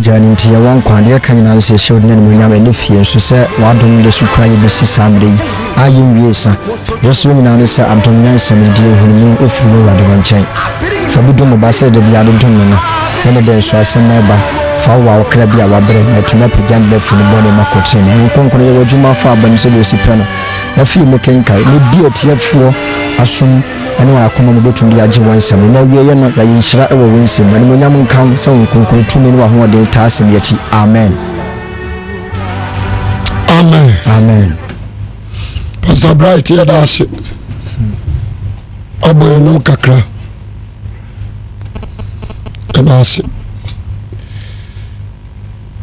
mogya no nti yɛwɔ nkwa. Deɛ ɛka nyinaa ne sɛ yɛhyɛ wo din animuonyam ɛne fie nso sɛ w'adom da so kura yɛ bɛsi saa mmerɛ yi a yɛnwie sa. Deɛ ɛsoro nyinaa ne sɛ adom, nyansa, nimdeɛ, nhunumu ɛfiri wo Awurade wo nkyɛn. Fa bi dom wo ba sɛdeɛ da biara de dom no no, ne ne dɛ nso asɛm ɛreba. Fa wo a wo kra bi a wabrɛ na atumi apagya ne afiri ne bɔne mu akɔ trenee. Honhom Kronkron yɛ w'adwuma fa aba mu sɛdeɛ ɔsi pɛ no, na fie mu kenkan, na bue atiefoɔ asom ne wɔn akoma mu bɛtumi de agye wɔn nsɛm no. Na awieeɛ no, yɛayɛ nhyira wɔ wo nsɛm mu. Animuonyam nka wo sɛ Honhom Kronkron tumi ne w'ahoɔden taa asɛm yi akyi. Amen. Amen. Amen. Pastor Bright yɛda ase. Abɔ yɛn nom kakra. Yɛda ase.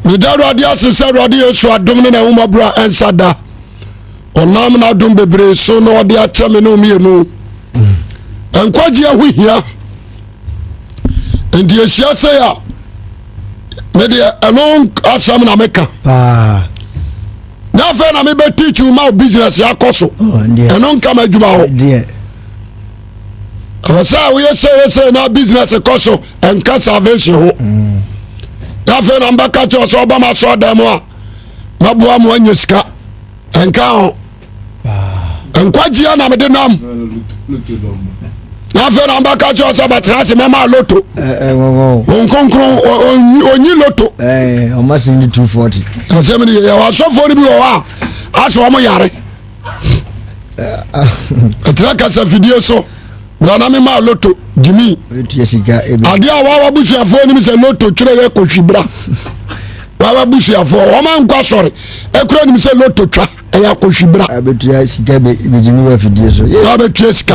Meda Awurade ase sɛ Awurade Yesu adom ne n'ahummɔborɔ a ɛnsa da. Ɔnam n'adom bebree so na ɔde akyɛ me ne mmienu. Nkwagyeɛ ho hia. Nti ehyia sɛ a medeɛ ɛno asɛm na meka. Na afei na mebɛ teach you ma business akɔ so. Oh, ɛno nka ma adwuma ho. Ɛwɔ sɛ woyɛ sɛ yɛ sɛ na business kɔ so ɛnka salvation ho. Mm. Na afei na mbɛka kyerɛ sɛ ɔba ma sɔ dan mu a mɛboa mo anya sika ɛnka ho. Nkwagyeɛ na mede nam. Na afei na mbɛka kyerɛ sɛ bɛtena ase mɛma loto. Wɔn kronkron onyi loto. Ɔma sin de 240. Asɛm ni yɛ wɔ asɔfoɔ no bi wɔ hɔ a asɛ wɔn yare. Ɛtena kasa fidie so bra na mema loto gyimi. Adeɛ a wawa busuafoɔ nim sɛ loto twerɛ yɛ kɔhwi bra. Wawa busuafoɔ wɔn ankɔ asɔre ɛkura nim sɛ loto twa ɛyɛ akɔhwi bra. Abetua sika bɛgyimi wɔ afidie so. Abetua sika.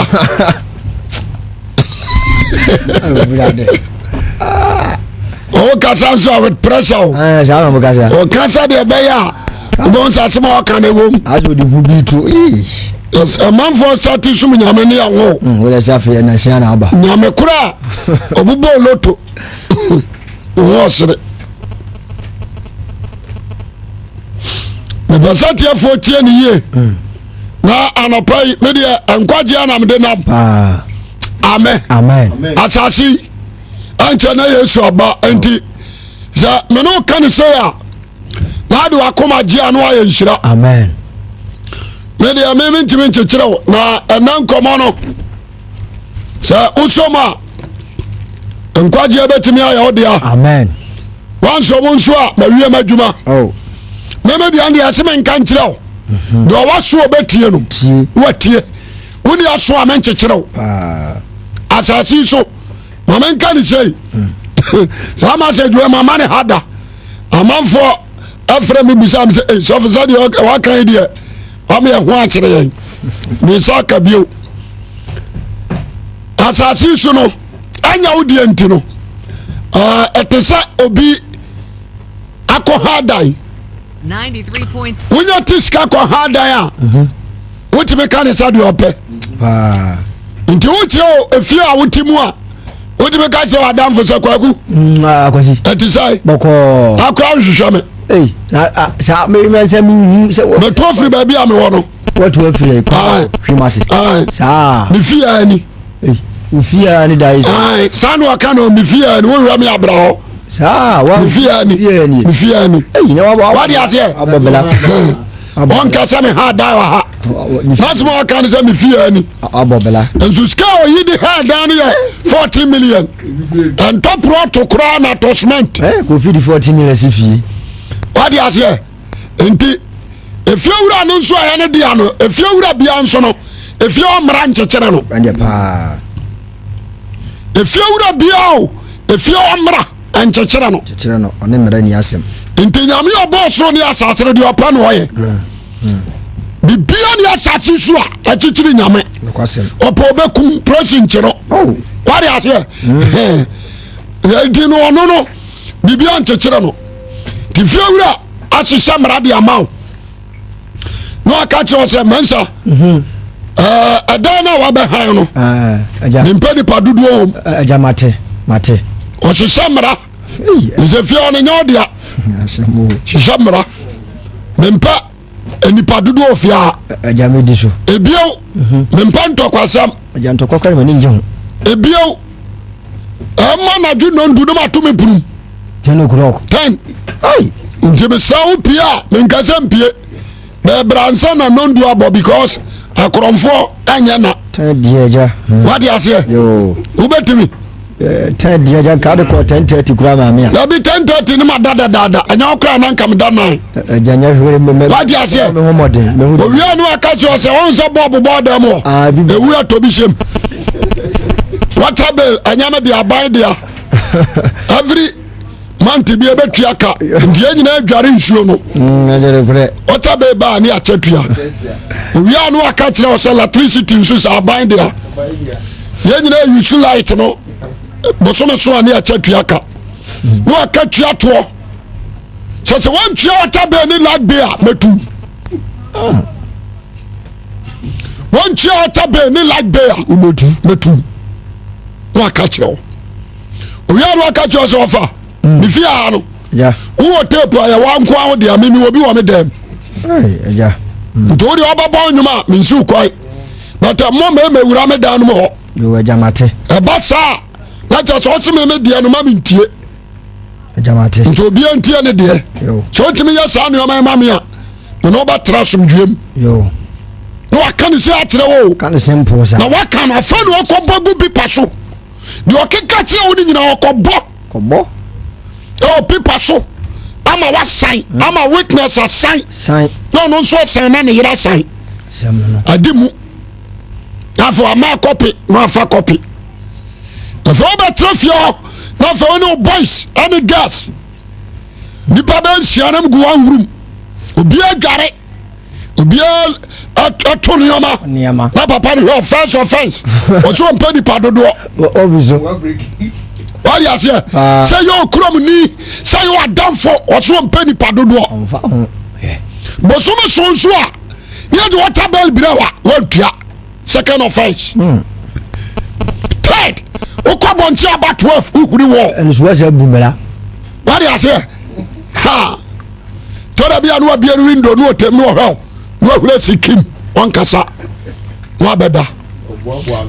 Ɔwɔ kasa nso a with pressure o. Ɔkasa deɛ ɛbɛyɛ a wobɛhu sɛ asɛm a ɔka no ɛwom. Asɛ ɔde hu bi to. Amanfoɔ sate som nyame ne ɛho. Mm, wọ́n sɛ afei ɛnansia na aba. Nyame koro a ɔbobɔ loto ho ɔsere. Mepɛ sɛ tiɛfoɔ tie ne yie. Mm. Na anɔpa yi me deɛ nkwagyeɛ na mede nam. Amen. Amen. Asase yi ɛnkyɛ na Yesu aba nti sɛ me ne wo ka ne sei a na ade wakoma gye a na wayɛ nhyira. Amen. Me deɛ me mentumi nkyekyerɛ wo na ɛnɛ nkɔmmɔ no sɛ wosɔ mu a nkwagyeɛ bɛtumi ayɛ wo dea. Amen. Wansɔ mu nso a mawie m'adwuma. Oh. Meme deɛ deɛ ɛsɛ menka nkyerɛ wo. Mhm. Deɛ ɔwɔ so ɔbɛtie no. Watie. Wone aso a menkyekyerɛ wo. Asase yi so ma menka ne sei. Mm. Saa message wei mama ne ha da. Amanfoɔ afrɛ me bisa me sɛ eh, sɔfo sɛ deɛ waka yi deɛ wama yɛ ho akyerɛ yɛn. Mensa aka bio. Asase yi so no ɛnya wo deɛ nti no ɛte sɛ obi akɔha dan wonya te sika kɔha dan a mhm. wotumi ka ne sɛ deɛ ɔpɛ nti wokyerɛ efie a wote mu a wotumi ka kyerɛ w'adamfo sɛ kwaku mm, ah, ɛte sɛ akora nhwehwɛ me mɛto afiri baabi a mewɔ no watu afiri hwim ase saa mefie ani ofie a ne da yi so saa na ɔka no mefie ani wohwɛ me abra hɔ saa wa mefie ani mefie ani wade aseɛ abɔ bla ɔnka sɛ me ha dan wɔ ha last ma ɔka ne sɛ mefie ani abɔ bla nso sika a ɔyi de ha dan no yɛ 14 million ɛntɔ prɔto koraa na tɔ cement kofi di 14 million si fie wade aseɛ nti efie wura no nso a ɛyɛ ne dea no efie wura bia nso no efie ɔmmara nkyekyere no ɛndeɛ paa efie wura bia o efie ɔmmara nkyekyere no kyekyere no ɔne mmara ni asɛm nti nyame ɔbɔɔ soro ne asase no deɛ ɔpɛ no ɔyɛ hmm, hmm. bibia ne asase so a ɛkyekyere nyame ɔpɛ ɔbɛkum prɛsi nkye no oh. wade aseɛ hmm. nti no ɔno no bibia nkyekyere no nti fie wura ahyehyɛ mmara de ama wo na ɔka kyerɛ sɛ mansa mhm. ɛdan no a wabɛhan no mempɛ nipa dodoɔ wom agya mate mate ɔhyehyɛ mmara nsɛ fie ɔno nyɛ ɔdea hyehyɛ mmara mempɛ nipa dodoɔ ofie a agya medi so ebio mhm. mempɛ ntɔkwasɛm agya ntɔkwa kora m'ani ngye ho ebio ɛma nadwo nondu no mato me punum. 10 o'clock. 10. Nti mesrɛ wo pie a, menka sɛ mpie. Bɛɛbra nsa na nondu abɔ because akorɔmfoɔ ɛnyɛ na. Ten deɛ agya. Wate aseɛ? Wobɛtumi. 10 deɛ agya nka wode kɔ 10:30 koraa maame a. Dabi 10:30 ne ma da dadaada ɛnyɛ wo koraa na nka meda 9. Agya nyɛ hwere me me. Wate aseɛ? Me ho mmɔden. Me ho. Owia no aka kyerɛ sɛ ɔn sɛ bɔɔbo bɔɔ dɛm hɔ. Ah, bi. Ewu atɔ bi hyɛm. Water bill ɛnyɛ me deɛ aban dea. Every month bi ɛbɛtua ka nti yɛn nyinaa adware nsuo no. Water bill baa ne akyɛ tua. Owia no aka kyerɛ sɛ electricity nso sɛ aban dea. Yɛn nyinaa use light no bosome so a ne akyɛ tua ka. Ne waka tua toɔ. Sɛ wɔntua water bill ne light bill a mɛtu. Wɔntua water bill ne light bill a wobɛtu mɛtu. Na waka kyerɛ wo. Owia no aka kyerɛ sɛ ɔfa ne fie ha no. Wowɔ tape a yɛwɔ nko a wo deɛ meme wɔ bi wɔ me dɛm. Nti wo deɛ ɔbɛbɔ nnwom a mensiw kwan. But mmɔ mmarima wura me dan no mu hɔ. Ɛba saa na kyerɛ sɛ ɔse me me deɛ no ma mentie. Nti obiara ntie ne deɛ. Sɛ wotumi yɛ saa nneɛma ma me a mene wobɛtra asomdwoeɛ mu. Na waka ne sɛ akyerɛ wo. Na waka no afei na ɔkɔbɔ gu pipa so. Deɛ ɔkeka kyerɛ wo no nyinaa ɔkɔbɔ. Ɛwɔ pipa so ama wasan ama witness asan. Na ɔno nso asan na ne yere asan. Adi mu. Afei ama kɔpe na wafa kɔpe. Afei wobɛtena fie hɔ na afei wo ne wo boys ne girls nipa bɛ nsia nam gu one room obiara dware obiara ɛto nneɛma na papa no hwɛ offense offense ɔsɛ ɔmpɛ nipa dodoɔ wade aseɛ sɛ yɛ okurom ni sɛ yɛ wadamfo ɔsɛ ɔmpɛ nipa dodoɔ bosome so nso a yɛde water bill brɛ wa wantua second offence third wokɔ bɔnte aba 12 wohuri wɔ ɛno so wasɛ bu mmara wade aseɛ ha tɔda bi a ne wabie no window ne ɔtɛm ne ɔhwɛ ne wahuri asi kim wankasa na wabɛda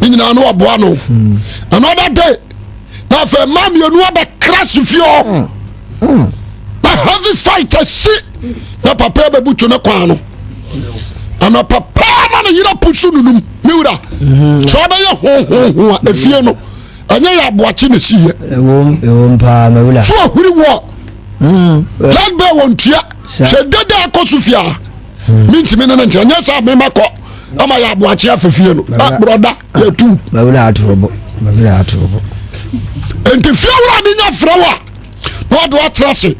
ne nyinaa ne waboa no another day na afei mma mmienu abɛkra si fie hɔ na heavy fight asi na papa bɛbutu ne kwan no anɔpa paa na ne yere pusu nunum ne wura sɛ ɔbɛyɛ hohoho a efie no ɛnyɛ yɛ aboakye na esi yɛ. Ɛwom ɛwom paa ma wura. So ahuri wɔ. Light bill wɔn tua sɛ dede akɔ so fie a mintimi ne ne nkyɛn nyɛ sɛ mema kɔ ama yɛ aboakye afɛ fie no brɔda yɛ tu. Ma wura ato bo ma wura ato bo. Nti fie wura de nya frɛ wa na ɔde watra ase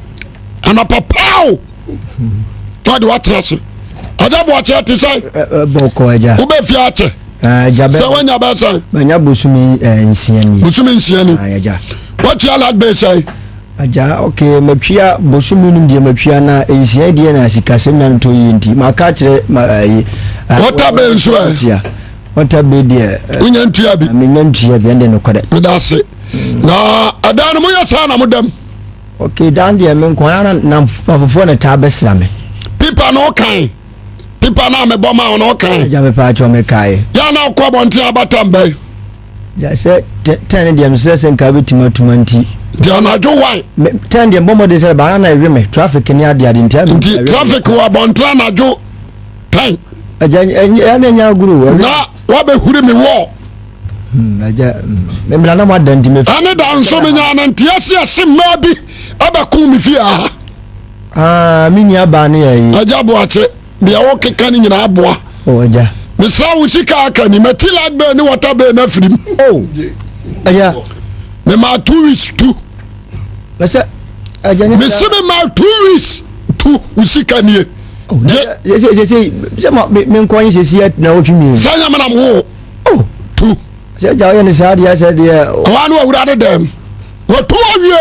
anɔpa paa o na ɔde watra ase agya boakye te sɛ bɔkɔ agya wobɛ fie akyɛ sɛ woanya bɛɛ sɛn manya bosome nsia ni bosome nsia ni watua light bill sɛn agya ok matwia bosome num deɛ matwia na nsia deɛ na sikasɛm na ntɔ yie nti maka kyerɛ ma ayi water bill nso ɛ water bill deɛ wonya ntua bi menya ntua bi ɛnde nokorɛ meda ase na ɛdan no moyɛ saa na modam Ok dan deɛ me nko ara na afofoɔ na taa bɛsra me. Pipa na ɔkan pipa na mebɔ ma na ɔkan. Agya me paa kyɛw me kae. Yɛ na ɔkɔ abɔnten abata mbɛn. Gya sɛ tɛn deɛ mesrɛ sɛ nka bɛtumi atuma nti. Nti anadwo wan. Tɛn deɛ mbɔ mmɔden sɛ baa na ɛwe me traffic ne ade ade nti. Nti traffic wɔ abɔnten anadwo tɛn. Agya ɛnyɛ na ɛnyɛ agorɔ. Na wabɛhuri me wɔ. Agya, mmemmira na moada nti me. Ɛne da nso menya ananteɛ se ɛse mmaa bi ɛbɛko me fie ha. Ah, me nua baa ne yɛ yi. Agya Boakye, deɛ wokeka no nyinaa aboa. Oh, agya. Mesrɛ wo sika aka ni, mati light bill ne water bill no afiri mu. Oh, agya. Memaa 2 weeks tu. Mɛsɛ, agya ne. Mese memaa 2 weeks tu, wo sika nie. Oh, sɛ sɛ sɛ sɛ me nkɔ nye sɛ si na wotwi mi. Sɛ nyɛ menam wo. Oh. Tu. Sɛ gya ɔyɛ ne saa deɛ sɛ deɛ. Ɔwa ne wawura ne dɛm. Watu awie.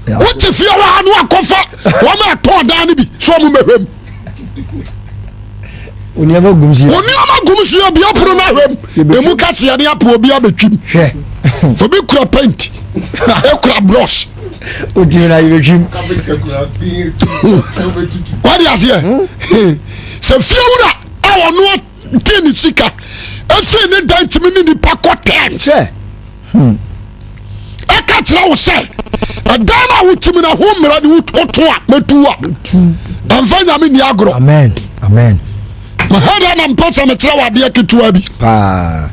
Wote fie hɔ a ne wakɔfa wɔn a ɛtɔn dan no bi sɛ wɔn mmɛhwɛ mu. Onneɛma gum si. Onneɛma gum si obi apono no ahwɛ mu. Emu kaseɛ ne apo obi abɛtwim. Hwɛ. Obi kura paint. Ekura brush. Otimi na yɛbɛtwim. Wade aseɛ. Sɛ fie wura a ɔno di ne sika ɛsɛ ne dan tumi ne nipa kɔ terms. Hwɛ. Ɛka kyerɛ wo sɛ. Ɛdan no a wotim no ho mmara de woto a mɛtu a. Ɛmfa Nyame nni agorɔ. Amen. Amen. Mahada na mpɛ sɛ mekyerɛ wo adeɛ ketewa bi. Paa.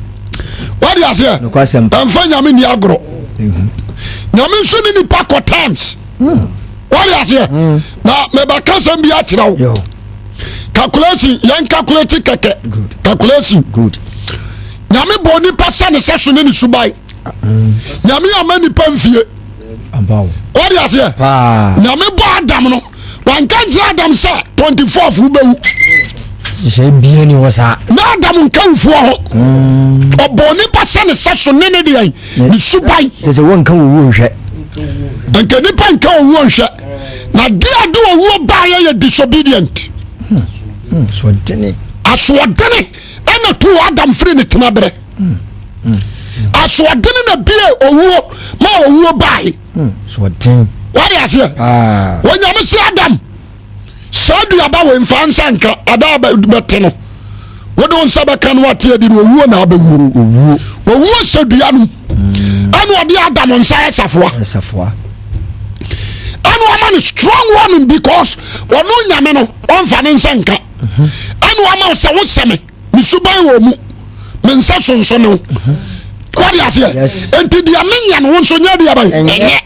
Wade aseɛ? Ɛmfa Nyame nni agorɔ. Mhm. Nyame nso ne nipa kɔ times. Wade aseɛ? Na mebɛka sɛm bi akyerɛ wo. Calculation, yɛn calculate kɛkɛ. Calculation. Good. Nyame bɔ nipa sɛ ne sɛ so ne ne suban. Nyame ama nipa mfie. Wade aseɛ? Nyame bɔ Adam no, wanka nkyerɛ Adam sɛ 24 wobɛwu. Na Adam nka wufoɔ ho. Ɔbɔ nipa sɛ ne sɛ so ne ne deɛ ne suban. Sɛ wɔnka owuo nhwɛ. Nka nipa nka owuo nhwɛ. Na deɛ ade owuo baeɛ yɛ disobedient. Asoɔdene ɛna tu Adam firi ne tenaberɛ. Asoɔdene na bie owuo ma owuo bae. Wade aseɛ? Onyame se Adam saa duaba wei mfa nsa nka ada bɛte no wode wo nsa bɛka no ate adi no owuo na abɛwuo. Owuo hyɛ dua no mu. Ɛna ɔde Adam nsa yɛ safoa. Ɛna ɔma no strong warning because ɔno Nyame no ɔmfa ne nsa nka. Ɛna ɔma sɛ wosɛ me me suban wɔ mu me nsa sonso ne wo. Wade aseɛ? Enti deɛ menyɛ no wo nso nyɛ deɛ bɛn ɛnyɛ.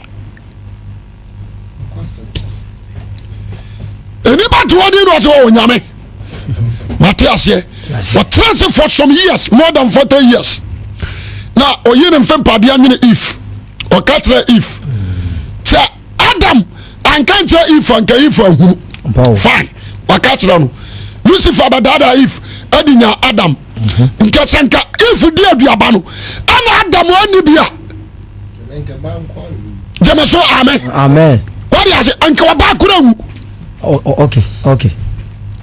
Nnipa te hɔ ni na ɔsɛ ɔwɔ Nyame. Mate aseɛ. Ɔtena ase for some years more than 40 years. Na ɔyi ne mfe mpadeɛ nwene Eve. Ɔka kyerɛ Eve sɛ Adam anka nkyerɛ Eve anka Eve ahunu. Fine. Waka kyerɛ no. Lucifer bɛdaadaa Eve ɛde nya Adam. Nka sɛ nka Eve di aduaba no ɛna Adam anni bi a. Gyeme so amen. Amen. Wade ase anka ɔbaa koro awu. Okay, okay.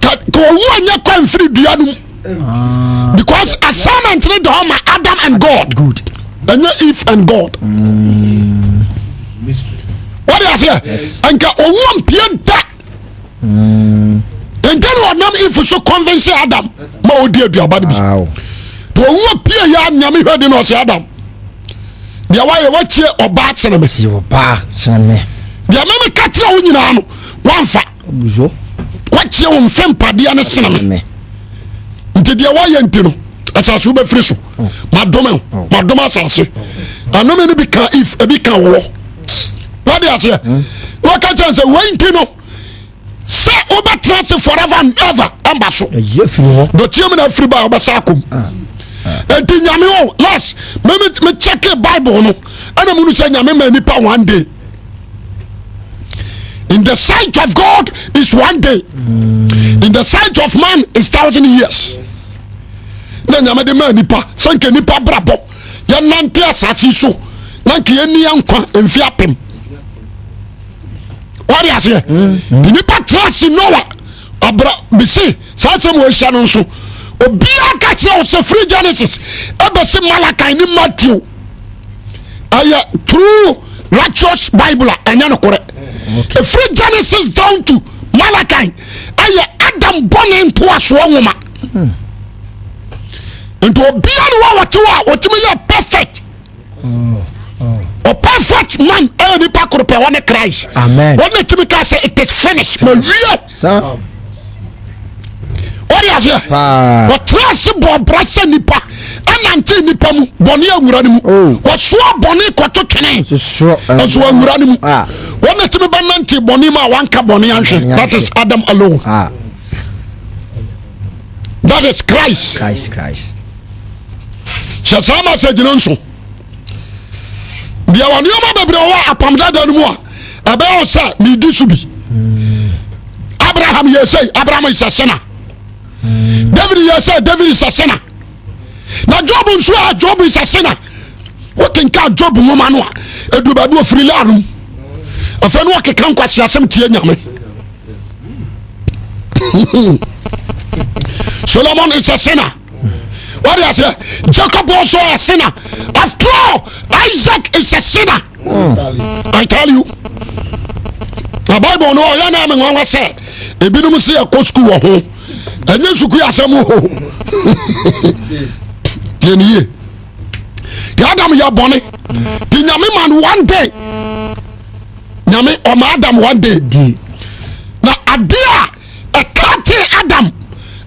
Ka owu anyɛ kɔ mfiri dua no mu. Ah. Because assignment ne dɔn ma Adam and God. Good. Ɛnyɛ Eve and God. Wade aseɛ anka owu mpie da. Nti na ɔnam Eve so convince Adam ma ɔdi aduaba no bi. To owu pie ya nyame hwɛ di na ɔsɛ Adam. Deɛ wayɛ watie ɔbaa kyerɛ me. Tie ɔbaa kyerɛ me. Deɛ meme ka kyerɛ wo nyinaa no wamfa. Watie wo mfe mpadeɛ no sene me. Nti deɛ wayɛ nti no asase wobɛfiri so. Madome wo, madome asase. Anome no bi ka Eve, ebi ka wɔwɔ. Wade aseɛ. Na ɔka kyerɛ sɛ wei nti no sɛ wobɛtena ase forever and ever ɛmba so. Dɔteɛ mu na afiri ba a wobɛsa akɔm. Enti nyame o last me me check Bible no ɛna mu no sɛ nyame ma nipa one day. In the sight of God is one day. In the sight of man is thousand years. Na nyame de ma nipa sɛ nka nipa brabɔ yɛnante asase so na nka yɛnni yɛn nkwa mfe apem. Wɔde aseɛ. Nipa tena ase Noah abra bisi saa asɛm wɔ ahyia no nso obiara ka kyerɛ wo sɛ firi Genesis ɛbɛsi Malachi ne Matthew ɛyɛ true righteous Bible a ɛnyɛ nokorɛ. Ɛfiri Genesis down to Malachi ɛyɛ Adam bɔne ntoasoɔ nwoma. Nti obiara ne wɔ wɔte hɔ a wɔtumi yɛ perfect. A perfect man ɛyɛ nipa koro pɛ wɔne Christ. Amen. Wɔn na tumi ka sɛ it is finished. Ma wie. Wɔde aseɛ. Wɔtena ase bɔ ɔbra sɛ nipa ɛnante nipa mu bɔne awura no mu. Oh. Wɔsoa bɔne kɔto twene. Ɛso awura no mu. Ah. Wɔn na tumi ba nante bɔne mu a wanka bɔne anhwɛ. That is Adam alone. Ah. That is Christ. Christ, Christ. Hyɛ saa message no nso. Deɛ wɔ nneɛma bebree wɔ apam dada no mu a ɛbɛyɛ sɛ medi so bi. Abraham yɛ sɛ Abraham is a sinner. David yɛ sɛ David is a sinner. Na Job nso a Job is a sinner. Wokenka Job nwoma no a ɛduru baabi ofiri laa no mu. Afei no wɔkeka nkwaseasɛm tie Nyame. Solomon is a sinner. What do you say? Jacob also a sinner. After all, Isaac is a sinner. I tell you. The Bible no ɔyɛ na ame nwanwa sɛ ebinom sɛ yɛkɔ sukuu wɔ ho. Ɛnyɛ sukuu asɛm o. Yɛn yie. Deɛ Adam yɛ bɔne. Te Nyame man one day. Nyame ɔma Adam one day. Na adeɛ a ɛka te Adam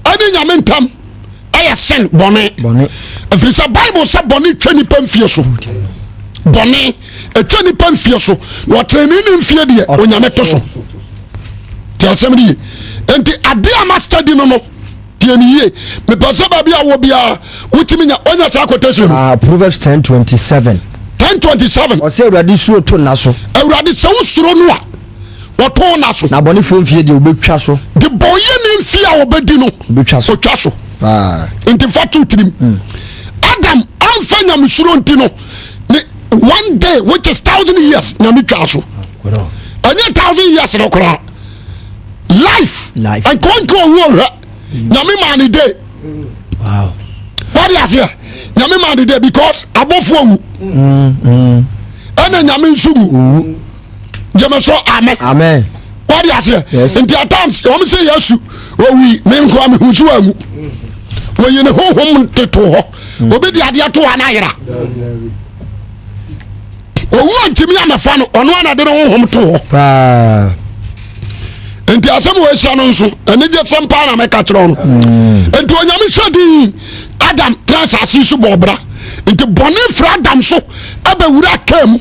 ɛne Nyame ntam ɛyɛ sin bɔne. Ɛfiri sɛ Bible sɛ bɔne twa nipa mfie so. Bɔne ɛtwa nipa mfie so na ɔtenene ne mfie deɛ Onyame to so. Te asɛm no ye. Nti adeɛ a ma study no no tie no yie. Mepɛ sɛ baabi a wɔ biara wotumi nya onya saa quotation no. Ah, Proverbs 10:27. 10:27. Ɔsɛ Awurade suro to nna so. Awurade sɛ wosuro no a wɔto nna so. Na abɔnefoɔ mfie deɛ wɔbɛtwa so. De bɔnyɛni mfie a wɔbɛdi no. Wɔbɛtwa so. Wɔtwa so. Paa. Nti fa to tirim. Hmm. Adam amfa nyamesuro nti no ne one day which is 1000 years nyame twa so. Ɛnyɛ 1000 years no koraa. Life. Life. Nkonko owu ɔhwɛ. Nyame maa ne day. Wow. Wade aseɛ nyame maa ne day because abɔfoɔ wu. Ɛna nyame nso wu. Gyeme so amen. Amen. Wade aseɛ. Yes. Nti at times wɔn sɛ Yesu owi me nkoa me hu so anwu. Wɔyi ne honhom teto hɔ. Obi de adeɛ to hɔ anayera. Owu antumi amɛfa no ɔno ana de ne honhom to hɔ. Paa. Nti asɛm wɔ ahyia no nso anigye sɛm paa na mɛka kyerɛ no. Nti onyame hwɛ din Adam tena asase so bɔ ɔbra. Nti bɔne firi Adam so ɛbɛwura kaa mu.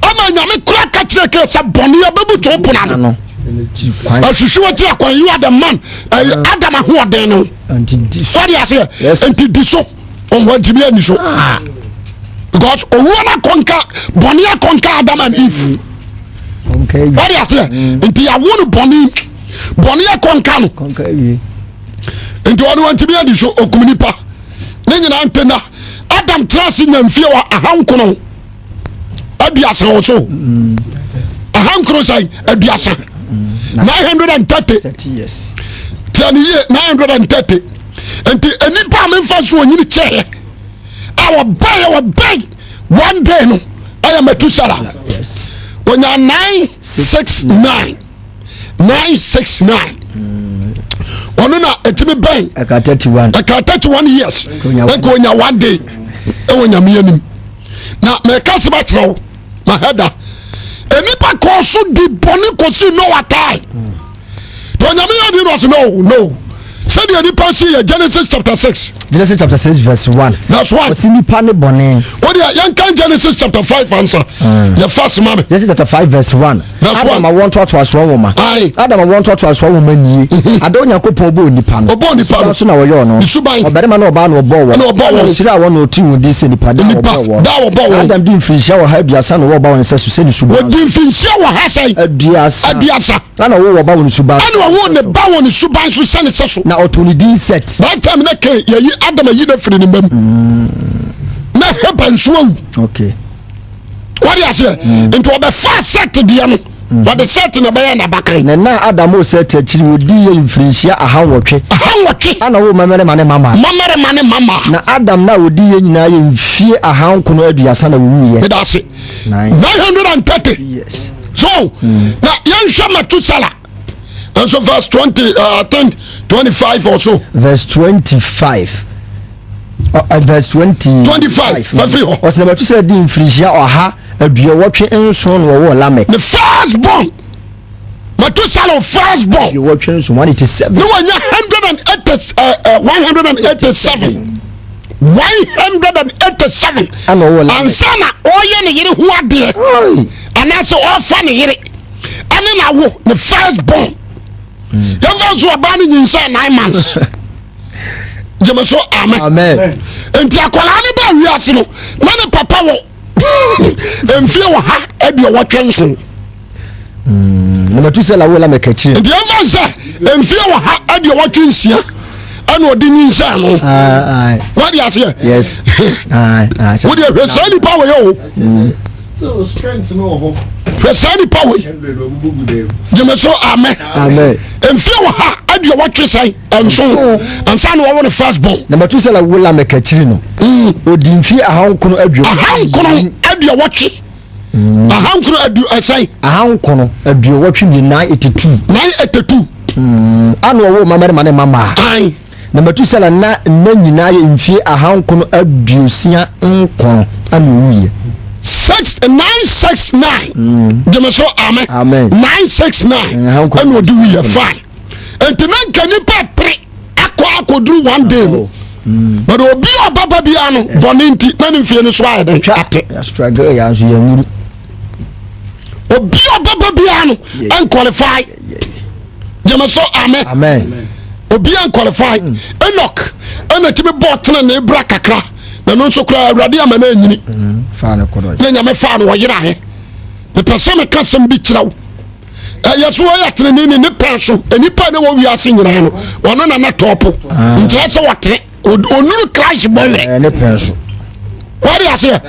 Ama nyame kora ka kyerɛ kaa sɛ bɔne ɛbɛbu to pono ano. Ahwehwɛ wɔ kyerɛ kwan you are the man. Ɛyɛ Adam ahoɔden no. Nti di so. Wade aseɛ. Yes. Nti di so. Ɔwɔ ntumi ani so. Because owuo no akɔnka bɔne akɔnka Adam and Eve. Kɔnka awie. Wade aseɛ. Nti yɛawo no bɔne bɔne akɔnka no. Kɔnka awie. Nti ɔno wantumi adi so okum nipa. Ne nyinaa nte na Adam tena ase nya mfie wɔ 930 wɔ so. 9 sɛn 30. 930. 30 years. Tia ne yie 930. Nti nnipa a memfa so onyini kyɛɛ a wɔbɛn wɔbɛn one day no ɛyɛ Metusala. Yes. Onya 969 969 ɔno na ɛtumi bɛn Ɛka 31. ɛka 31 years Onya ɛka onya one day ɛwɔ nyame anim na mɛka sɛ bɛkyerɛ wo ma hɛda nnipa kɔɔ so di bɔne kɔsi Noah time nti onyame yɛ ade no ɔse no no sɛdeɛ nipa si yɛ Genesis chapter 6 Genesis chapter 6 verse 1. Verse 1. Ɔsi nipa ne bɔne. Wodeɛ yɛnka Genesis chapter 5 ansa yɛfa soma me. Genesis chapter 5 verse 1. Verse Adam 1. awoɔ ntoatoasoɔ nwoma. Aye. Adam awoɔ ntoatoasoɔ nwoma nie. Ada Onyankopɔn bɔɔ nipa no. Ɔbɔɔ nipa no. Suban so na wɔyɔɔ no. Ne suban. Ɔbarima ne ɔbaa na ɔbɔɔ wɔn. Ɛna ɔbɔɔ wɔn. Ɛna ɔhyiraa wɔn na ɔtuu wɔn din sɛ nipa da a Nipa, wɔbɔɔ wɔn. da a wɔbɔɔ wɔn. Adam dii mfirinhyia 130 na ɔwɔ ɔba wɔ ne nsa so sɛ ne suban. Wɔdi mfinhyia wɔ ha sɛn? 30. 30. Ɛna ɔwoo ɔba wɔ ne suban. Ɛna ɔwoo ne ba wɔ ne suban so sɛ ne sɛ so. Na ɔtoo ne din Set. That time na Cain yɛyi Adam ayi no afiri ne mma mu. Na Heber nso awu. Okay. Wɔde aseɛ. Nti ɔbɛfa Set deɛ no. Wɔde Set na ɛbɛyɛ n'abakan. Na nna a Adam woo Set akyiri ɔdii yɛ mfirinhyia 808. 808. Ɛna ɔwoo mmammarima ne mmammaa. Mmammarima ne mmammaa. Na Adam nna a ɔdii yɛ nyinaa yɛ mfie 930 na wɔwuiɛ. Meda ase. 930. Yes. So na yɛnhwɛ Metusela nso verse 20 I think 25 or so. Verse 25. Verse 20. 25 fafiri hɔ. Ɔsɛ na Metusela di mfirinhyia 187 na wɔwɔ Lamek. Ne first born Metusela first born. 87, 187. Ne wanya 187. 187. Ɛna ɔwɔ Lamek. Ansa na ɔyɛ ne yere ho adeɛ. Anaasɛ ɔfa ne yere ɛne na wo ne first born. Yɛmfa nso ɔbaa no nyinsɛn 9 months. Gyeme so amen. Amen. Nti akwadaa no baa wiase no na ne papa wɔ mfie 187. Na Metusela woo Lamek akyiri. Nti yɛmfa sɛ mfie 186 ɛna ɔde nyinsɛn no. Wade aseɛ. Yes. Wode hwɛ saa nipa wɔ yɛ o. Still strength no wɔ hɔ. Hwɛ saa nipa wɔ yi. Gyeme so amen. Amen. Mfie 187 ansa na wɔwɔ ne first born. Na Metusela woo Lamek akyiri no. Ɔdi mfie 980. 980. 9 adu ɛsɛn. 982, 982. 982. Ana ɔwɔ mmabarima ne mmammaa. Ayi. Na Metusela nna nna nyinaa yɛ mfie 969 ana owuiɛ. 6 969 gyeme so Amen. 969 ɛna ɔde wuyɛ fine. Nti na nka nipa pere akɔ akɔduru one day no, but obi a ɔbɛba biara no, bɔne nti na ne mfie no so ayɛ dɛn? Ate. Struggle yà nso yɛn nuru. Obi a ɔbɛba biara no ɛnqualify. Gyeme so amen. Amen. Obi a nqualify. Enoch ɛna tumi bɔɔ tena ne bra kakra, na no nso koraa Awurade ama no anyini. Fa no kɔdɔ. Na Nyame faa no ɔyeraeɛ. Mepɛ sɛ meka sɛm bi kyerɛ wo. Ɛyɛ so ɔyɛ tenene ne pɛn so. Nnipa ne wɔ wiase nyinaa no, ɔno na na tɔɔpo. Nkyerɛ sɛ wɔtene ɔnuru Christ bɔwerɛ. Ne pɛn so. Wɔde aseɛ.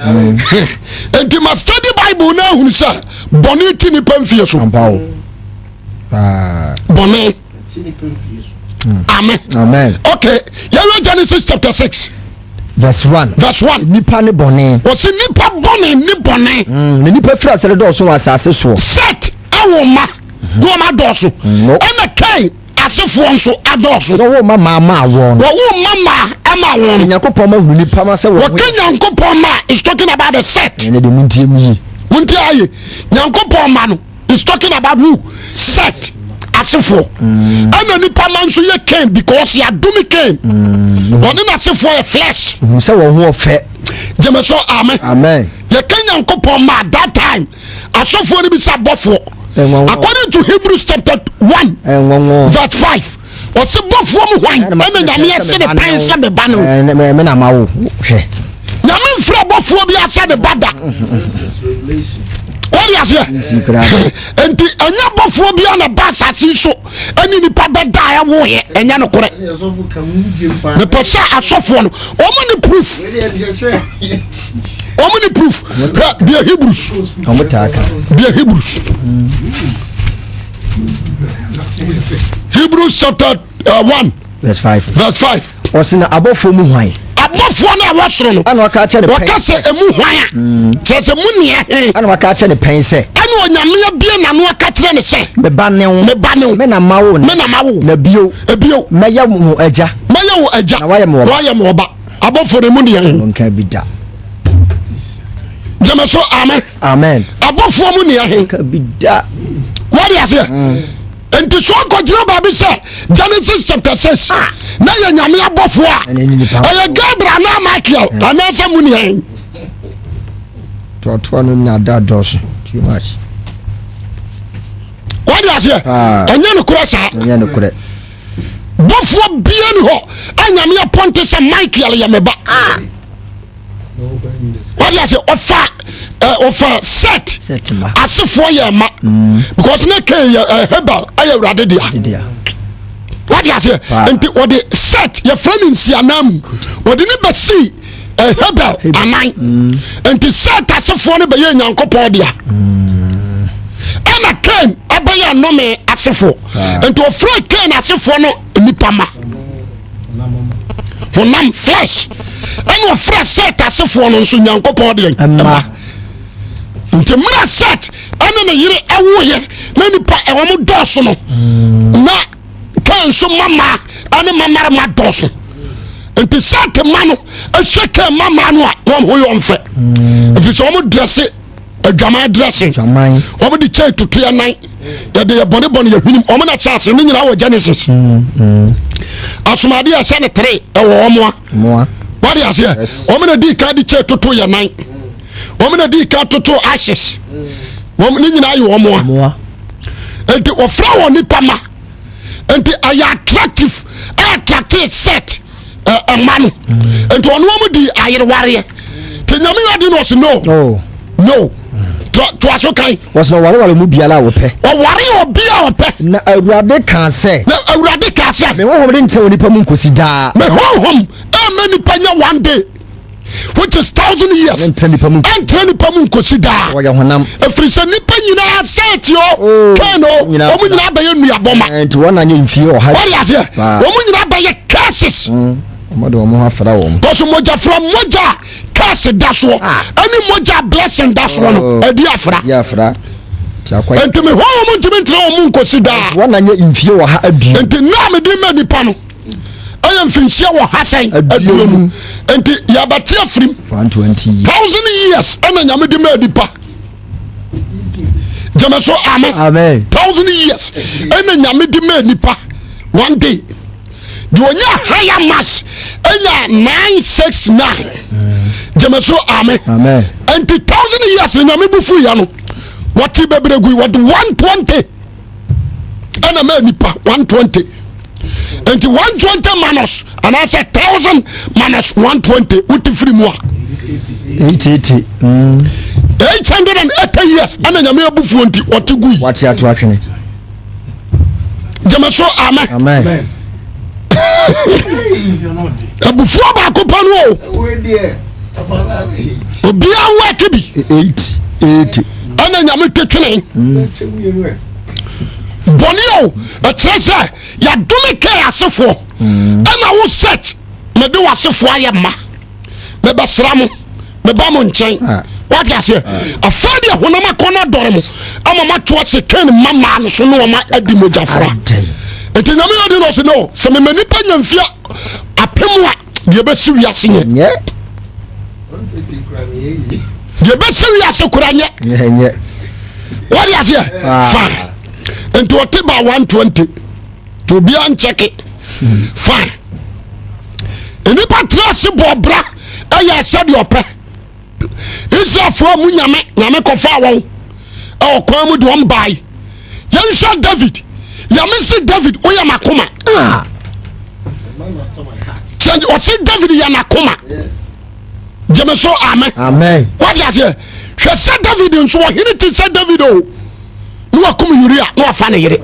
Nti ma study Bible na ahunu sɛ bɔne ti nipa mfie so. Ampa o. Paa. Bɔne. Amen. Amen. Okay, yɛwɛ Genesis chapter 6 Verse 1. Verse 1. Nipa ne bɔne. Wɔsi nipa bɔne ne bɔne. Na nipa firi asɛre dɔɔso wɔ asase soɔ. Set ɛwɔ ma na wɔn adɔɔso. No. Ɛna Kain asefoɔ nso adɔɔso. Na wɔn mma maa maa wɔn. Wɔwo mma maa ɛma wɔn. Onyankopɔn ma hunu nipa ma sɛ wɔn ho Wɔka Nyankopɔn ma is talking about the set. Ɛnɛ de mu ntie mu yie. Wonti aye Nyankopɔn ma no is talking about who? Set asefoɔ. Ɛna nipa ma nso yɛ Cain because yɛadome Cain. Ɔne n'asefoɔ yɛ flesh. Ohun sɛ wɔn ho ɔfɛ. Gyeme so amen. Amen. Yɛka Nyankopɔn ma, that time asɔfoɔ no bisa bɔfoɔ. Ɛnwanwa. According to Hebrews chapter 1 Ɛnwanwa. verse 5, ɔse bɔfoɔ mu hwan ɛna Nyame ase ne pan sɛ me ba no? Ɛɛ me na ma wo hwɛ. Nyame mfrɛ bɔfoɔ bi asɛ ne ba da. Wɔde aseɛ. Nsi koraa. Nti ɛnyɛ bɔfoɔ bi a na ba asase yi so ɛne nipa bɛda a ɛwoyɛ, ɛnyɛ nokorɛ. Mepɛ sɛ asɔfoɔ no wɔn ne proof, wɔn ne proof. Hwɛ bia Hebrews. Wɔn taa ka. Bia Hebrews. Hebrews chapter 1 Verse 5. Verse 5. Ɔsi na abɔfoɔ mu hwan? Abɔfoɔ no a ɛwɔ soro no. Ɛna waka akyerɛ ne pɛn. Wɔka sɛ emu hwan a. Kyerɛ sɛ mu nea he. Ɛna waka akyerɛ ne pɛn sɛ. Ɛna Onyame abie n'ano aka kyerɛ ne sɛ. Me ba ne wo. Me ba ne wo. Me na ma wo. Me na ma wo. Na bio. Ebio. Mɛyɛ wo agya. Mɛyɛ wo agya. Na wayɛ me ɔba. Na wayɛ me ɔba. Abɔfoɔ no emu nea he. Wɔnka bi da. Gyeme so amen. Amen. Abɔfoɔ mu nea he. Wɔnka bi da. Wɔde aseɛ. Nti so ɔkɔgyina baabi sɛ Genesis chapter 6 na yɛ Nyame abɔfoɔ a, ɛyɛ Gabriel anaa Michael anaasɛ mu nea he. Toatoa no nya da dɔɔso too much. Wɔde aseɛ. Ɛnyɛ nokorɛ saa. Ɛnyɛ nokorɛ. Bɔfoɔ bia ni hɔ a Nyame apɔnte sɛ Michael yɛ me ba. Wɔde aseɛ. Ɔfa ɔfa Set asefoɔ yɛ ma because ne Cain yɛ Hebel ɛyɛ Awurade dea. Wɔde aseɛ. Nti wɔde Set, yɛfrɛ no nsianam, wɔde ne bɛsi Hebel anan. Nti Set asefoɔ no bɛyɛ Nyankopɔn dea, ɛna Cain ɛbɛyɛ nnome asefoɔ. Nti ɔfrɛ Cain asefoɔ no nipa ma honam, flesh, ɛna ɔfrɛ Set asefoɔ no nso Nyankopɔn deɛ mma. Nti mmerɛ Set ɛne ne yere ɛwoyɛ na nipa ɛwɔn dɔɔso no, na Kain nso mama ɛne mamarima dɔɔso. Nti Set ma no ɛhyɛ Kain mama no a, wɔn ho yɛ ɔnfɛ, ɛfiri sɛ wɔn drɛse adwaman dressing, wɔn de kyɛn tutu yɛ nan, yɛde yɛ bɔne bɔne yɛ hwenem. Wɔn na hyɛ ase ne nyinaa wɔ Genesis. Asomadeɛ ɛhyɛ ne tere ɛwɔ wɔn a wɔde aseɛ. Wɔn na di kan de kyɛn tutu yɛ nan, wɔn na di kan tutu ashes, wɔn ne nyinaa yɛ wɔn a. Nti wɔfrɛ wɔn nipa ma, nti ɛyɛ attractive, attractive set ɛma no. Nti ɔno wɔn di ayerewareɛ te Nyame yɛ ɔde no ɔsi no. Oh. No, toa so kan. Wɔsɛ ɔwareware mu biara a wɔpɛ. Ɔware obi a ɔpɛ. Na Awurade kaa sɛ. Na Awurade kaa sɛ. Me honhom rentena onipa mu nkosi daa. Me honhom ɛmɛ nipa nya one day, which is 1,000 years. Ɛntena nipa mu. Ɛntena nipa mu nkosi daa. Wɔyɛ honam. Ɛfiri sɛ nipa nyinaa sɛɛti o. Oh, Kain o, nyinaa. Wɔn nyinaa bɛyɛ nnuabɔ ma. Nti wɔn na nyɛ mfie 100. Wɔde aseɛ. Paa. Wɔn nyinaa bɛyɛ curses. Wɔn de wɔn ho afra wɔn. Kɔso mogyafra, mogya a curse da soɔ ɛne mogya a blessing da soɔ no Oh. ɛdi afra. Di afra. Ti akɔ. Nti me honhom ntumi ntena wɔn mu nkosi daa. Wɔn na nyɛ mfie 120. Nti nna a mede ma nipa no. Ɛyɛ mfinhyia wɔ ha sɛn? Aduonu. Nti yɛbɛte afirim. 1000 years ɛna Nyame de maa nipa. Gyeme so amen. 1000 years ɛna Nyame de maa nipa one day. Deɛ ɔnya higher mass ɛnya 969. Gyeme so amen. Nti 1000 years na Nyame bu fu ya no. Wɔte bebree gui wɔde 120. Ɛna maa nipa 120. Nti 120 minus anaasɛ 1000 minus 120 wote firi mu a 880. 880 years ɛna Nyame abufuo nti ɔte gui. Wate ato atwene. Gyeme so amen. Amen. Abufuo baako pa no o. Obiara wɔ bi. 880. Ɛna Nyame twetwene. Bɔne o, ɛkyerɛ sɛ yɛadome kɛɛ asefoɔ. Ɛna wo set mede w'asefoɔ ayɛ mma. Mebɛsra mo, meba mo nkyɛn. Wate aseɛ? Afei deɛ honam akɔ no adɔre mo ama moato ase Kain mma maa no so ne ɔma adi mogyafra. Nti Nyame yɛ ɔde no ɔse no sɛ mema nipa nya mfeɛ 1000 a deɛ ɛbɛsi wiase nyɛ. Deɛ ɛbɛsi wiase kora nyɛ. Wate aseɛ? Fine. Nti ɔte ba 120 nti obiara nkyɛke. Fine. Nnipa tena ase bɔ ɔbra ɛyɛ sɛdeɛ ɔpɛ. Israelfoɔ mu Nyame Nyame kɔfaa wɔn ɛwɔ kwan mu de wɔn bae. Yɛnhwɛ David. Nyame se David woyɛ m'akoma. Ɔse David yɛ n'akoma. Gyeme so amen. Amen. Wate aseɛ? Hwɛ sɛ David nso ɔhene te sɛ David o. Na wakum Uria na wafa ne yere.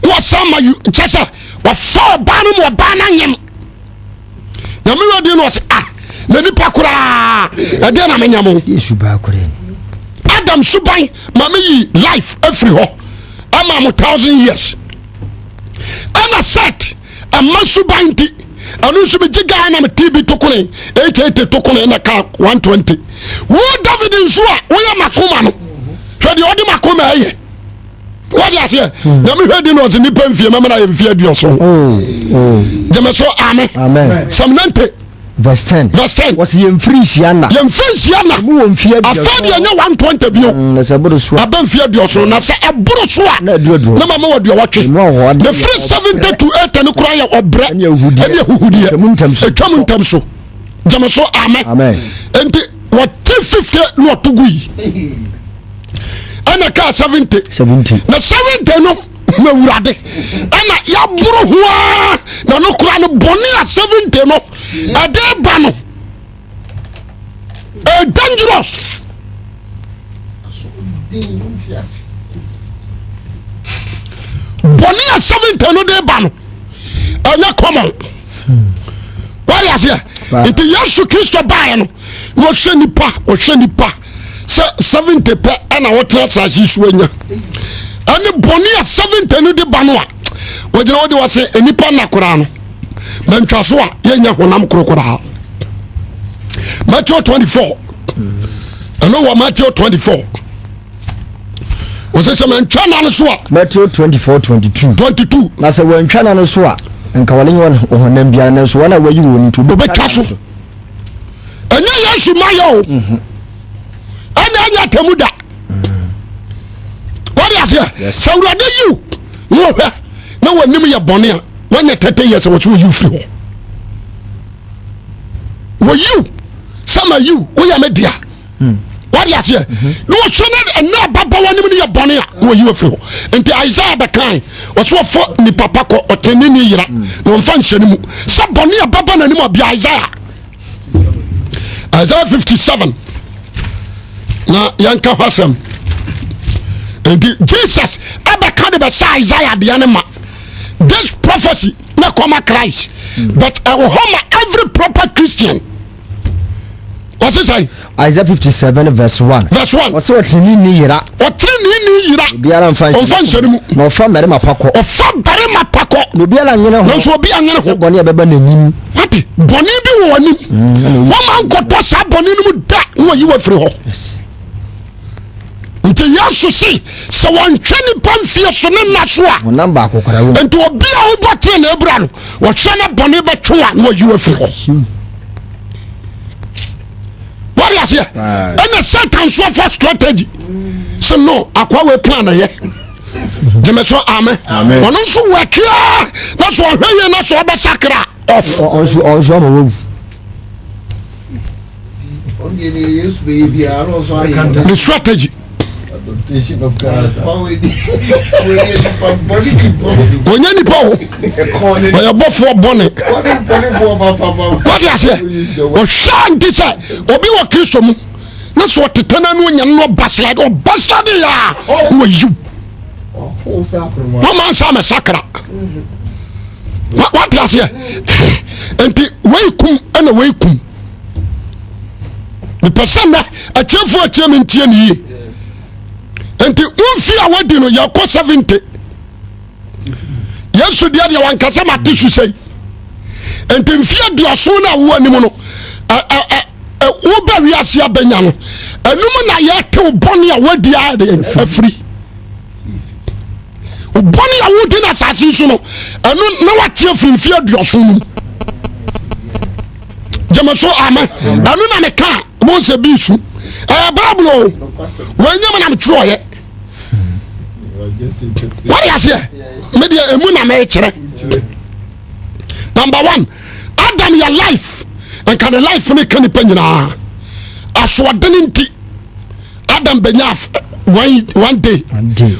Na wasan ma kyɛ sɛ wafa ɔbaa no ma ɔbaa no anyem. Nyame wɔ din no ɔse ah na nipa koraa ɛdeɛ na menya mo. Yesu baa koraa ni. Adam suban ma me yi life afiri hɔ ama mo 1000 years. Ɛna set ɛma suban nti ɛno nso megye Ghana me TB tokone 880 tokone na ka 120. Wo David nso a woyɛ makoma no hwɛ deɛ ɔde makoma ɛyɛ. Wode aseɛ? Nyame hwɛ di no ɔse nipa mfie mɛmana yɛ mfie 70. Gyeme so amen. Amen. Psalm 90 Verse 10. Verse 10. Wɔsi yɛn mfiri nhyia nna. Yɛn mfiri nhyia nna. Mu wɔ mfie 70. Afei deɛ nyɛ 120 bio. Na sɛ ɛboro so a. Aba mfie 70 na sɛ ɛboro so a. Na aduru aduɔ. Na ma ma wɔ aduɔwɔtwe. Emu ahɔhoɔ Na firi 70 to 80 no koraa yɛ ɔbrɛ. Ɛne ahuhudeɛ. Ɛne ahuhudeɛ. Ɛtwa mu ntɛm so. Ɛtwa mu ntɛm so. Gyeme so amen. Amen. Nti wɔte 50 na ɔto gu yi. Ɛna kaa 70. 70. Na 70 no na awurade ɛna yɛaboro ho ara na no kora no bɔne a 70 no ɛde ba no ɛyɛ dangerous. Bɔne a 70 no de ba no ɛnyɛ common. Wade aseɛ? Nti Yesu Kristo baeɛ no na ɔhwɛ nipa ɔhwɛ nipa sɛ 70 pɛ ɛna wɔtena asase so anya ɛne bɔne a 70 no de ba no a wɔgyina wode wɔ se nnipa nna koraa no mantwa so a yɛnya honam korokoraa. Matthew 24 ɛno wɔ Matthew 24 wɔsɛ sɛ mantwa nna no so a. Matthew 24 22. 22. Na sɛ wɔantwa nna no so a nka wɔne nyɛ wɔn ɔhonam biara nanso wɔn a wɔayi wɔn nti wɔbɛtwa so. Ɛnyɛ Yesu ma yɛ o. Ɛna ɛnyɛ atɛmu da. Wɔde aseɛ sɛ Awurade yiw na wɔhwɛ na wɔnim yɛ bɔne a wɔnyɛ 30 years wɔ so wɔyiw firi hɔ. Wɔyiw sɛ ma yiw woyɛ me dea. Wɔde aseɛ na wɔhwɛ na ɛna ababaawa nim no yɛ bɔne a na wɔyiw afiri hɔ. Nti Isaiah bɛkae wɔso wɔfɔ nipa pa kɔ ɔtɛne ne yera na wɔmfa nhyɛ no mu sɛ bɔne a bɛba n'anim a bia Isaiah Isaiah 57 na yɛnka hɔ asɛm. Nti Jesus ɛbɛka de bɛhyɛ Isaiah deɛ no ma. This prophecy na kɔma Christ but ɛwɔ hɔ ma every proper Christian. Wɔse sɛn? Isaiah 57 verse 1. Verse 1. Wɔse ɔtenenee yera. Ɔtenenee yera. Obiara mfa nhyɛ ne mu. Na ɔfa mmarima pa kɔ. Ɔfa barima pa kɔ. Na obiara nwene ho. Nanso obiara nwene ho. Sɛ bɔne a ɛbɛba n'anim. Wate bɔne bi wɔ w'anim. Wɔma nkɔtɔ saa bɔne no mu da na wɔyi wɔ afiri hɔ. Nti Yesu se sɛ wɔntwɛ nipa mfie so ne nna so a. Honam baako koraa wɔ mu. Nti obi a wobɔ tenenee bra no, wɔhwɛ na bɔne bɛtwe a na wɔyi wo afiri hɔ. Wɔde aseɛ. Ɛna Satan nso afa strategy. Sɛ no, akoa wei plan na yɛ. Gyeme so amen. Ɔno nso wɔkia na so ɔhwɛ yie na so ɔbɛsakra off. Ɔnso ama wawu. Ne strategy. Ɔnyɛ nipa o, ɔyɛ bɔfoɔ bɔne. Wode aseɛ, ɔhwɛ nti sɛ obi wɔ Kristo mu na sɛ ɔteta no ano nya no ɔbaslade ɔbaslade yɛ a na wayiw wɔma nsa mɛsakra. Wate aseɛ, nti wei kum ɛna wei kum. Mepɛ sɛ nnɛ atiefoɔ atie me ntie ne yie. Nti womfi a wadi no yɛkɔ 70. Yesu deɛ deɛ wankasa mate so sɛi. Nti mfe aduɔson no a wowɔ anim no, woba wiase abɛnya no, ɛnum na yɛtew bɔne a wadi afiri. Bɔne a wodi no asase so no, ɛno na wate afiri mfe aduɔson no mu. Gyeme so amen. Ɛno na meka mo sɛ bi su. Ɛyɛ Bible o. Wɔnyɛ mu na metwerɛeɛ. Wɔde aseɛ. Me deɛ emu na mekyerɛ. Number one, Adam yɛ life. Nka ne life ne ka nipa nyinaa. Asoɔden nti Adam bɛnya one day.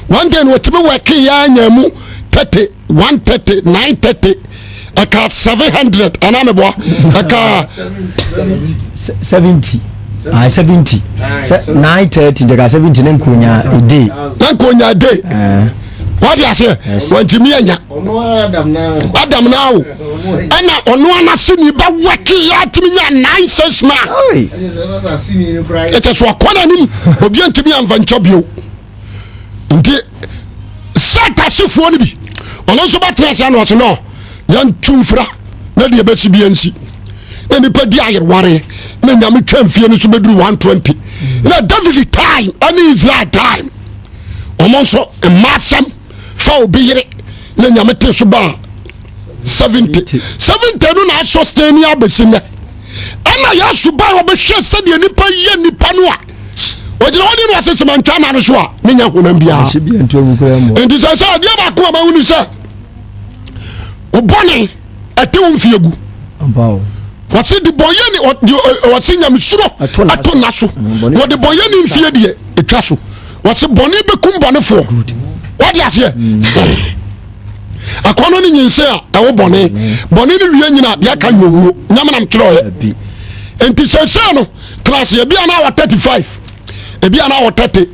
One day no wɔtumi wɔke yɛ anya mu 30 130 930 ɛka 700 anaa meboa ɛka 70 ah 70 930 nti ɛka 70 ne nkonya a day na nkonya a day wade aseɛ wantumi anya Adam na o ɛna ɔno anaseni bɛwɛke yɛ atumi nya 969 ɛkyɛ so ɔkɔ n'anim obi antumi amfa nkyɛ bio. Nti sɛ tasefoɔ no bi ɔno nso bɛtena ase ano ɔse no yɛntu mfira na deɛ bɛsi bi ansi na nipa di ayereware na nyame twa mfie no so bɛduru 120 na David time ɛne Israel time ɔmo nso mma asɛm fa obi yere na nyame te so baa 70 70 no na asɔstain ni abɛsi nnɛ. Ɛna Yesu ba ɔbɛhwɛ sɛdeɛ nipa yɛ nipa no a ɔgyina hɔ de no ɔsɛ sɛ mantwa nna no so a menya honam biara. Nti sɛ sɛ adeɛ baako a mahu ne sɛ wobɔne ɛte wo mfie gu. Wɔse de bɔnyɛ ne wɔse nyamesuro ɛto nna so. Wɔde bɔnyɛ ne mfie deɛ ɛtwa so. Wɔse bɔne bɛkum bɔnefoɔ. Wɔde aseɛ. Akɔnɔ ne nyinsɛn a ɛwo bɔne. Bɔne ne wie nyina deɛ aka nyɛ owuo. Nyame nam twerɛeɛ. Nti sɛsɛ no tena ase ebi a na wɔ 35 ebi a na wɔ 30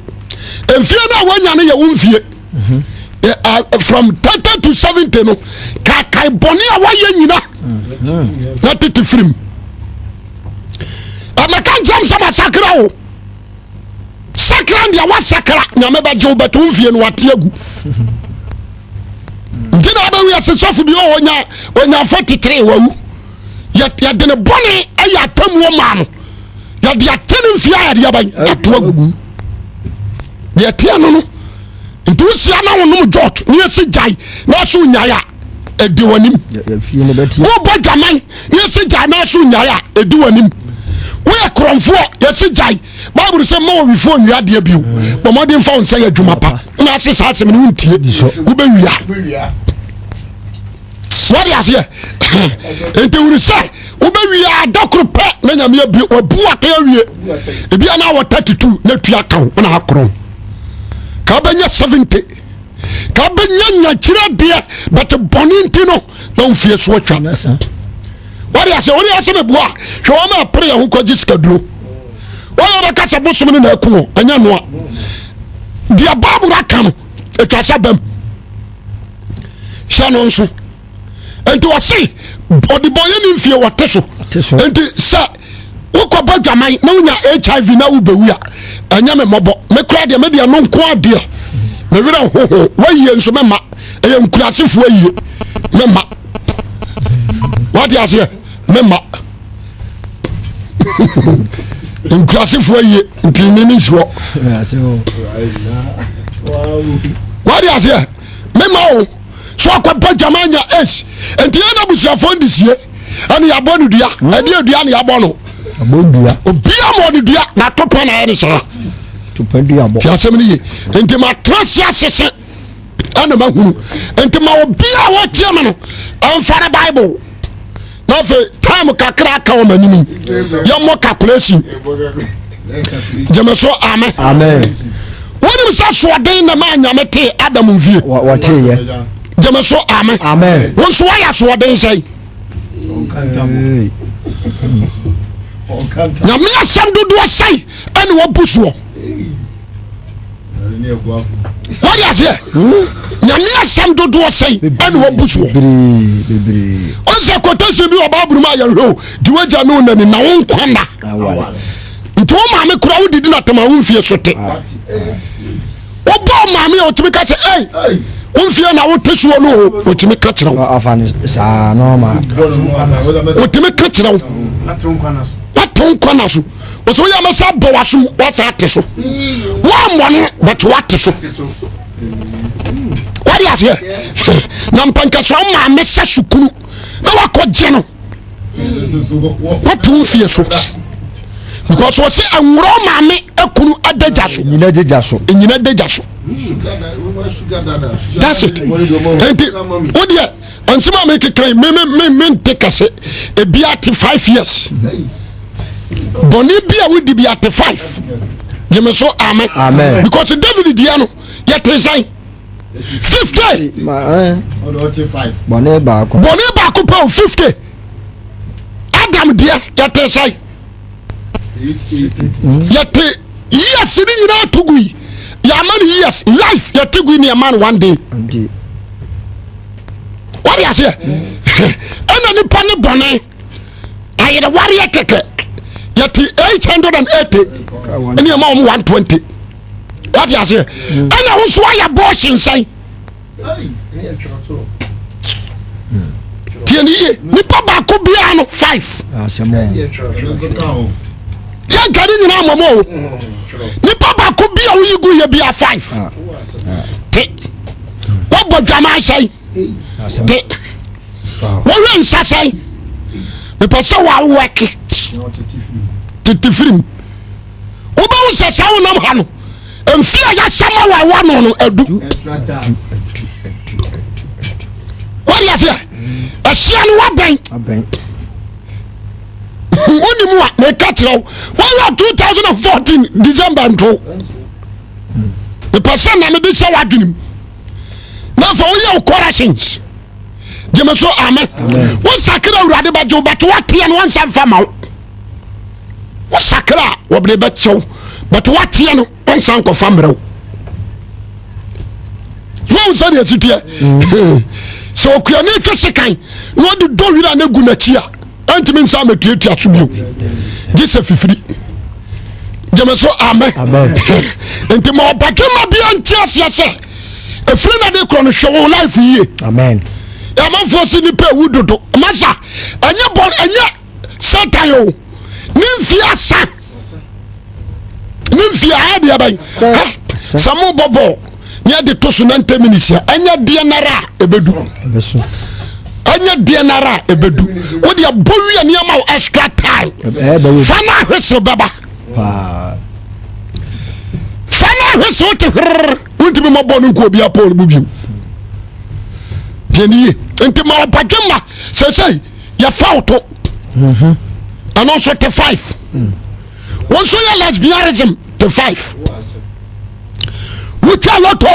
mfie no a woanya no yɛ wo mfie mhm. eh, eh, from 30 to 70 no kaakae bɔne a woayɛ nyina mhm. na tete firim ɛmɛka nkyɛm sɛ masakra o sakra deɛ wasakra nyame bɛgye wo bɛto wo mfie no wate agu nti na abɛwi ase sɔfo bi ɔnya ɔnya 43 wawu yɛde ne bɔne ɛyɛ atamuo maa no yɛde ate ne mfie a yɛde aban ato agu deɛ ɛteɛ no no nti wosia na wonom jɔt ne yɛsi gyae na ɛso nyae a ɛdi w'anim wobɔ dwaman ne yɛsi gyae na ɛso nyae a ɛdi w'anim woyɛ korɔmfoɔ yɛsi gyae bible sɛ ma ɔwifoɔ nwia adeɛ bio bɔ mmɔden fa wo nsa yɛ adwuma pa na ase saa asɛm no wontie wobɛwia Wode aseɛ nti wuru sɛ wobɛwie ada koro pɛ na nyame abie wabu atɛn awie ebia na wɔ 32 na tua ka wo na akorɔn ka wobɛnya 70 ka wobɛnya nyakyerɛ deɛ bɛte bɔne nti no na wofie so atwa. Wode aseɛ wode asɛ meboa hwɛ wɔn a pere yɛ ho kɔgye sikaduro wɔyɛ bɛka sɛ bosom no na aku no ɛnyɛ noa deɛ Bible aka no ɛtwa sɛ bam hyɛ no nso nti ɔse ɔdebɔnyɛ ne mfie wɔte so nti sɛ wokɔbɔ dwaman na wonya hiv na wobɛwu a ɛnyɛ me mmɔbɔ me kora deɛ medeɛ no nko adeɛ mewerɛ hoho woayie nso mɛma ɛyɛ nkurasefoɔ ayie mɛma wate aseɛ mɛma. Nkurasefoɔ yie nti ne ne nsi hɔ. Wade aseɛ mema wo so akɔbɔ dwama anya ace nti yɛn abusuafoɔ ndi sie ɛne yɛabɔ no dua ɛde adua ne yɛabɔ no obia mɔ no dua na atopɛ na ayɛ ne saa ti asɛm no ye nti matena se asese ɛna mahunu nti ma obia a wɔtie me no ɛmfa ne bible na afei time kakra aka wɔ m'anim yɛmmɔ calculation gyeme so amen wonim sɛ soɔden na ma nyame tee adam mfie gyeme so amen wo nso woayɛ soɔden sɛn nyame asɛm dodoɔ sɛn ɛne wabu soɔ wode aseɛ nyame asɛm dodoɔ sɛn ɛne wabu soɔ ɔnsɛ quotation bi wɔ bible mu a yɛhwɛ o di wagya ne onani na wo nkwa nna nti wo maame kora wodidi na tama wo mfie so te wobɔ maame a ɔtumi ka sɛ ei wo mfie na wote soɔ no o ɔtumi ka kyerɛ wo ɔtumi ka kyerɛ wo wato nkwa na so wɔsɛ woyɛ mɛsɛ abɔ w'asom woasɛ ate so woammɔ no but woate so wode aseɛ na mpankɛsɛ wo maame sɛ sukunu na wakɔgye no woato mfie so because wɔsɛ anwura wo maame akunu adagya so nyina adagya so nyina adagya so that's it nti wodeɛ nsɛm a mekeka yi me me mente kɛse ebi ate 5 years bɔne bi a wodi bi ate 5 gyeme so amen Amen. Because David deɛ no yɛte sɛn? 50. Bɔne baako. Bɔne baako pɛ o, 50. Adam deɛ yɛte sɛn? Yɛte years ne nyinaa to gui, yɛama no years life yɛte gui ne yɛma no one day. Nti Wade aseɛ ɛna nipa ne bɔne ayerɛwareɛ kɛkɛ yɛte 880 ɛne ɛma wɔn 120. Wade aseɛ ɛna wo nso ayɛ bɔɔhye nsɛn. Tie ne yie, nipa baako biara no 5. Asɛm o. Yɛnka ne nyinaa mmɔmɔ o, nipa baako bi a woyi gu yɛ bia 5 te wɔbɔ dwama sɛn Asɛm. Te wɔhwɛ nsa sɛn mepɛ sɛ wɔawɔke tete firim wobɛwo sɛ saa wonam ha no mfi a yɛahyɛ ma wɔawa no no adu wɔde aseɛ ɛhyia no woabɛn Abɛn. Wonim a meka kyerɛ wo wɔyɛ 2014 December nto mepɛ sɛ na mede hyɛ w'adwenem na afei woyɛ wo corrections gyeme so amen. Wosakra Awurade bɛgye wo bɛte woateɛ no wɔnsa mfa ma wo. Wosakra a wɔbde bɛkyɛ wo bɛte woateɛ no wɔnsa nkɔfa mmerɛ wo. Wohu sɛdeɛ ɛsiteɛ sɛ okuani twe sekan na ɔde dɔ wira no gu n'akyi a ɛntumi nsa mɛtuatua so bio gye sɛ fifiri. Gyeme so amen. Nti ma ɔbadwema bia nte aseɛ sɛ ɛfiri na de korɔ no hwɛ wo life yie. Amen. Amanfoɔ se nipa ɛwu dodo masa ɛnyɛ bɔ ɛnyɛ satan o ne mfie asa ne mfie ayɛ deɛ bɛn sɛ mo bɔ bɔɔl ne yɛde to so 90 minutes a ɛnyɛ deɛ nara a ɛbɛdu Ɛbɛso. Ɛnyɛ deɛ nara a ɛbɛdu wode ɛbɔ wie nneɛma wo extra time. Ɛbɛyɛ. Fa no ahwese bɛba. Paa. Fa no ahwese wote hwerr wontumi mmɔ bɔɔl no nkɔ obi apɔl mu bio. Deɛ ne yie nti ma ɔbadwe ma sɛsɛi yɛfa wo to ɛno nso te 5 wo nso yɛ lesbianism te 5 wotwa lotto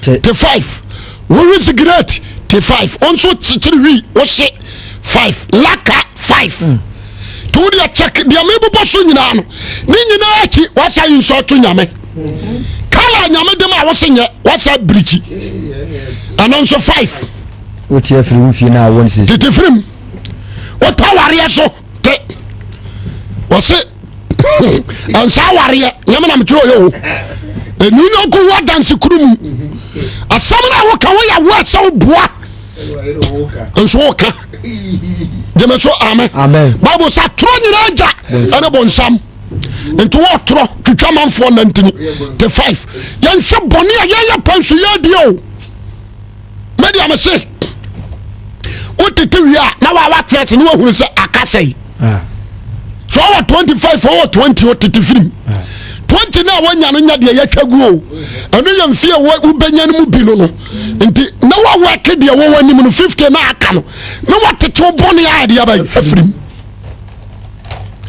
te 5 wowe cigarette te 5 wo nso kyekyere wi wohye 5 laka 5 nti wo deɛ check deɛ mebobɔ so nyinaa no ne nyinaa akyi wasa yi nso ato nyame kala nyame dem a wose nyɛ wasa birikyi ɛno nso 5. Wote afiri wo fie na awɔ no sisi. Tete firim wotɔ awareɛ so te wɔse ɛnsa awareɛ nyame na metwerɛ ɔyɛ o ɛnu nyɔnko ho adanse kuru mu asɛm no a woka woyɛ wo sɛ woboa nso woka gyeme so amen. Amen. Bible sɛ atorɔ nyinaa gya ɛne bonsam. Nti wɔtorɔ twitwa manfoɔ nantini te 5. Yɛnhwɛ bɔne a yɛyɛ pɛ nso yɛadie o. Media me se wotete wie a na wa wate ase na wahunu sɛ aka sɛe. Ah. So ɔwɔ 25 ɔwɔ 20 ɔtete firim. 20 no a wanya no nya deɛ yɛtwa gu o. Ɛno yɛ mfie a wobɛnya no mu bi no no. Nti na wawɔke deɛ wɔwɔ anim no 50 na aka no na watete wo bɔne a ɛde aba afirim.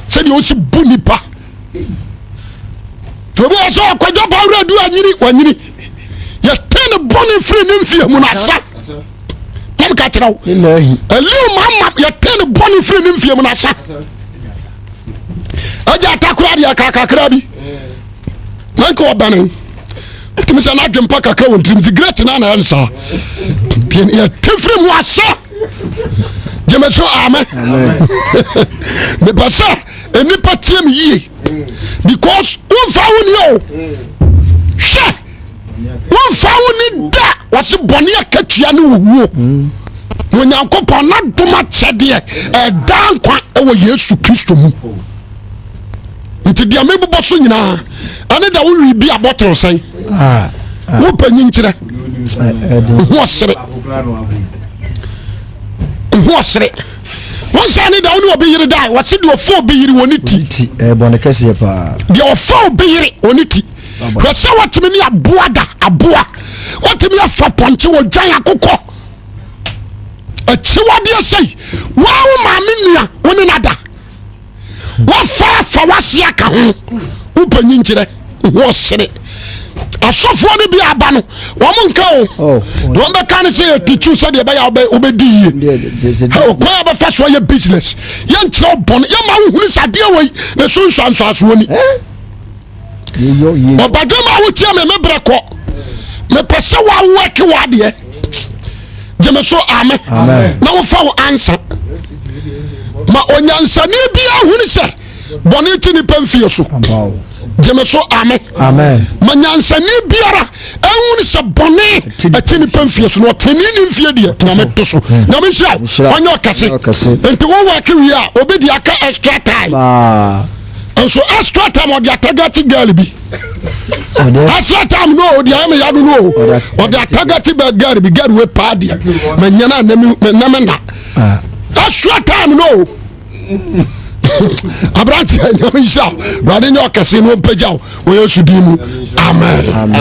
Sɛdeɛ ɔsi bu nipa. Obi wɔ sɛ ɔkwadwa ba wura du anyini wanyini. Yɛte ne bɔne firi ne mfie mu no asa. Na meka kyerɛ wo. Eliu mama yɛte ne bɔne firi ne mfie mu no asa. Agya atakora deɛ kakakra bi. Na nka ɔbɛne. Wotumi sɛ n'adwempa kakra wɔ ntirim sigaret na na ɛyɛ no saa. Yɛte firi mu asa. Gyeme so amen. Mepɛ sɛ nnipa tie me yie because womfa wo ni o. Hwɛ womfa wo ni da wɔse bɔne akatua ne wɔwuo. Na Onyankopɔn n'adom akyɛdeɛ ɛda nkwa wɔ Yesu Kristo mu. Nti deɛ mebobɔ so nyinaa ɛne da wowi bi a bɔtol sɛn Ah, wopɛ nyinkyerɛ ho ɔsere ho ɔsere wonsa ne da wo ne obi yere da wɔse deɛ ɔfa obi yere wɔ ne ti ti ɛbɔne kɛseɛ paa. Deɛ ɔfa obi yere wɔ ne ti. Hwɛ sɛ watumi ne aboa da aboa watumi afa pɔnkye wɔ dwan akokɔ akyiwadeɛ sɛi waa wo maame nua wo ne nada wafa afa wase aka ho wopɛ nyinkyerɛ ho ɔsere asɔfoɔ no bi aba no wɔn nka o. Oh, Deɛ wɔn bɛka no sɛ yɛ tikyiw sɛdeɛ ɛbɛyɛ a wobɛdi yie. Kwan a bɛfa so ayɛ business yɛnkyerɛ wo bɔne yɛma wohunu sɛ adeɛ wei ne so nsuansuasoɔ ni. Ɔbadwama a wotia me me berɛ kɔ mepɛ sɛ woawɔke w'adeɛ gyeme so ame na wofa wo ansa ma onyansani biara hunu sɛ bɔne te nipa mfie so gyeme so ame ma nyansani biara ɛhunu sɛ bɔne ɛte nipa mfie so na ɔtene ne mfie deɛ nyame to so. Nyame nhyira wo ɔnyɛ ɔkɛse. Nti wowɔke wie a obi de aka extra time nso extra time ɔde atagati girl bi extra time no ɔde ayɛ me yado no o ɔde atagati bɛ girl bi girl wei paa deɛ mɛ nyɛ na nɛmɛ na extra time no aberanteɛ nyame nhyira wo. Awurade nyɛ ɔkɛse na ɔmpagya wo wɔ Yesu din mu, amen. Amen.